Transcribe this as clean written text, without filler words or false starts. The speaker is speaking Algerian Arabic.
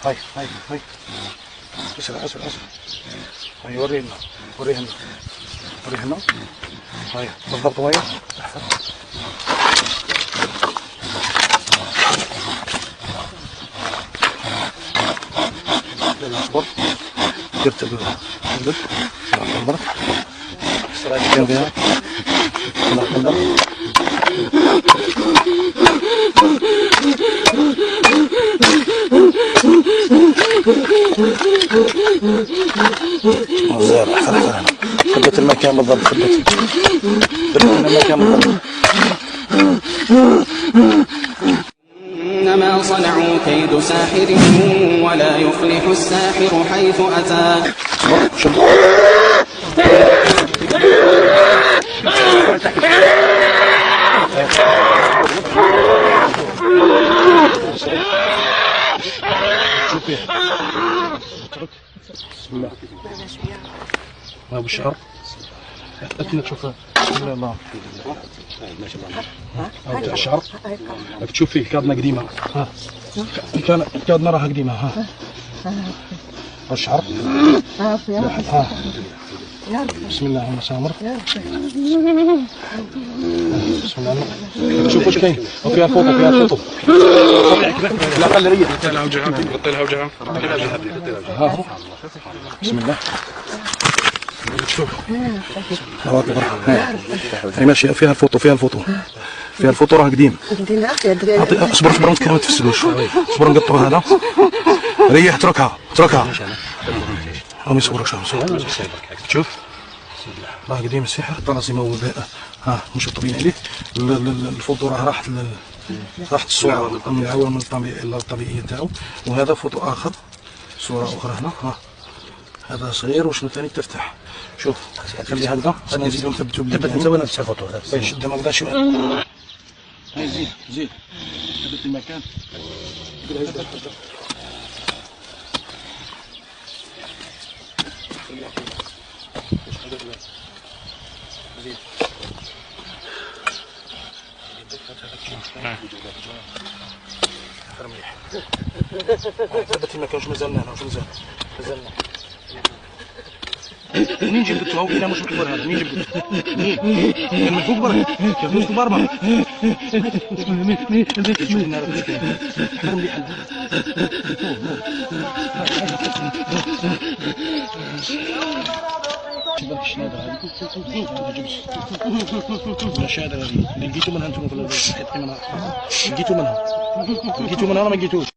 هاي هاي هاي اسرع اسرع اسرع. هاي ورينا وريهن وريهن. هاي بالضبط وين؟ اصبر درت الولد الله يحفظك بها الله يحفظك. مزيان احفر احفر ثبت المكان بالضبط، ثبت ثبت المكان بالضبط. إنما صنعوا كيد ساحر ولا يفلح الساحر حيث أتى. بسم الله. ابو الشعر اتنا تشوف. بسم الله الله. ها تاع الشعر راك تشوف فيه كادنا قديمة. ها كان كادنا راها قديمة. ها الشعر. ها بسم الله الرحمن الرحيم. بسم الله. شوف واش كاين. فيها فوطو، فيها فوطو. لا قل ريح. غطي لها وجهها، غطي لها وجهها. ها بسم الله. شوف الله اكبر. هاي ماشية فيها الفوطو، فيها الفوطو، فيها الفوطو راه قديم. اصبر اصبر ما تفسدوش. اصبر نقطعو هذا. ريح اتركها اتركها. هم يصوروا شو شوف راه قديم السحر. طلاسم ها مش طبيعي عليه. الفوطو راه راحت راحت الصورة من العوامل الطبيعية تاعو. وهذا فوطو اخر، صوره اخرى هنا. ها هذا صغير وشنو ثاني تفتح. شوف خلي هكذا نزيدو نثبتو ثبت انت وانا نفتح الفوطو. شد ما نقدرش. هاي زيد زيد ثبت المكان. ثبت المكان. واش مازالنا هنا؟ واش مازال؟ مازالنا. منين جبدتوها؟ وكيلا مش محفور هذا. منين جبدتو؟ منين؟ كان من فوق برك، كان في وسط البرمة. شوف لنا راه كاين. حفر مليح. بالك الشنادة هذه هذا جبس ولا شادة هذه اللي لقيتو منها انتم في الحيط منها. لقيتو منها، لقيتو منها ولا ما لقيتوش؟